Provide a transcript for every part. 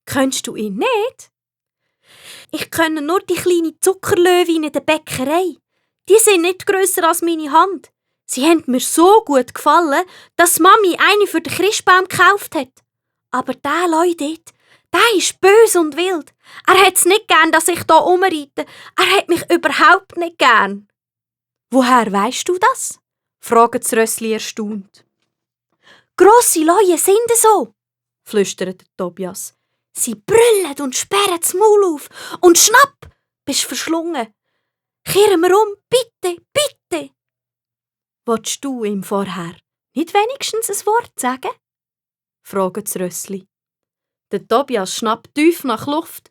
Kennst du ihn nicht? Ich kenne nur die kleinen Zuckerlöwin in der Bäckerei. Die sind nicht grösser als meine Hand. Sie haben mir so gut gefallen, dass Mami eine für den Christbaum gekauft hat. Aber der Leu dort, der ist böse und wild. Er hat es nicht gern, dass ich hier rumreite. Er hat mich überhaupt nicht gern. Woher weisst du das? Fragt das Rössli erstaunt. Grosse Leute sind so, flüstert Tobias. Sie brüllen und sperren das Maul auf. Und schnapp, bist verschlungen. Kehren wir um, bitte, bitte. Wolltest du ihm vorher nicht wenigstens ein Wort sagen? Fragt das Rössli. Der Tobias schnappt tief nach Luft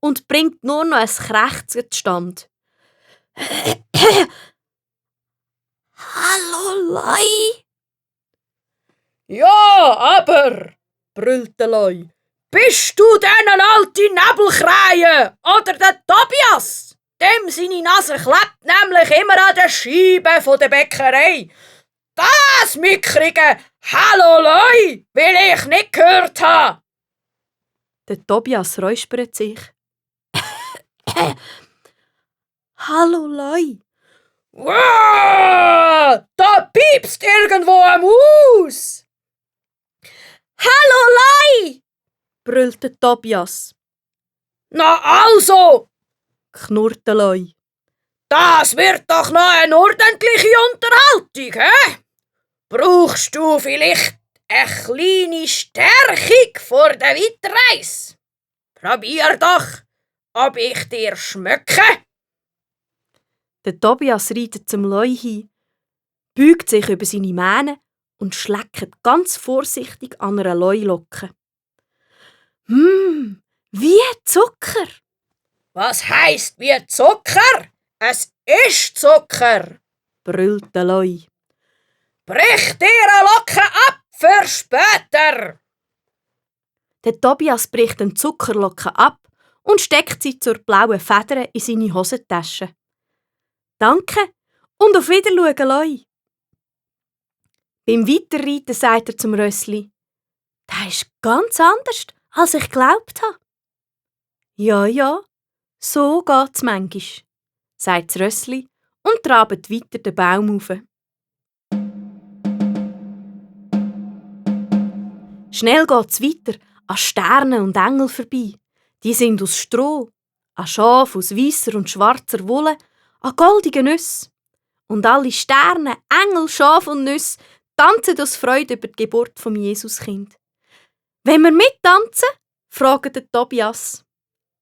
und bringt nur noch ein Krächzen zustande. Hallo, Loi! Ja, aber, brüllt der Leu, bist du denn eine alte Nebelkrähe oder der Tobias? Dem seine Nase klebt nämlich immer an der Scheibe von der Bäckerei. Das mickrige Hallo Leu will ich nicht gehört haben. Der Tobias räuspert sich. Hallo, Loi! Wow, da piepst irgendwo ein Maus. Hallo, Loi! brüllt der Tobias. Na also, Knurrt der Loi. das wird doch noch eine ordentliche Unterhaltung, hä? Brauchst du vielleicht eine kleine Stärkung vor der Weiterreise? Probier doch, ob ich dir schmecke. Der Tobias reitet zum Loi hin, beugt sich über seine Mähne und schleckt ganz vorsichtig an einer Loi-Locke. Wie Zucker! Was heisst wie Zucker? Es ist Zucker. brüllt der Loi. Brich dir eine Locke ab für später. Der Tobias bricht den Zuckerlocke ab und steckt sie zur blauen Feder in seine Hosentasche. Danke und auf Wiedersehen, Loi. Beim Weiterreiten sagt er zum Rössli: Das ist ganz anders, als ich geglaubt habe. Ja, so geht's manchmal, sagt das Rössli und trabt weiter den Baum rauf. Schnell geht's weiter an Sternen und Engel vorbei. Die sind aus Stroh, an Schaf aus weisser und schwarzer Wolle, an goldigen Nüssen. Und alle Sterne, Engel, Schaf und Nüsse tanzen aus Freude über die Geburt vom Jesuskind. Wenn wir mittanzen? fragt der Tobias.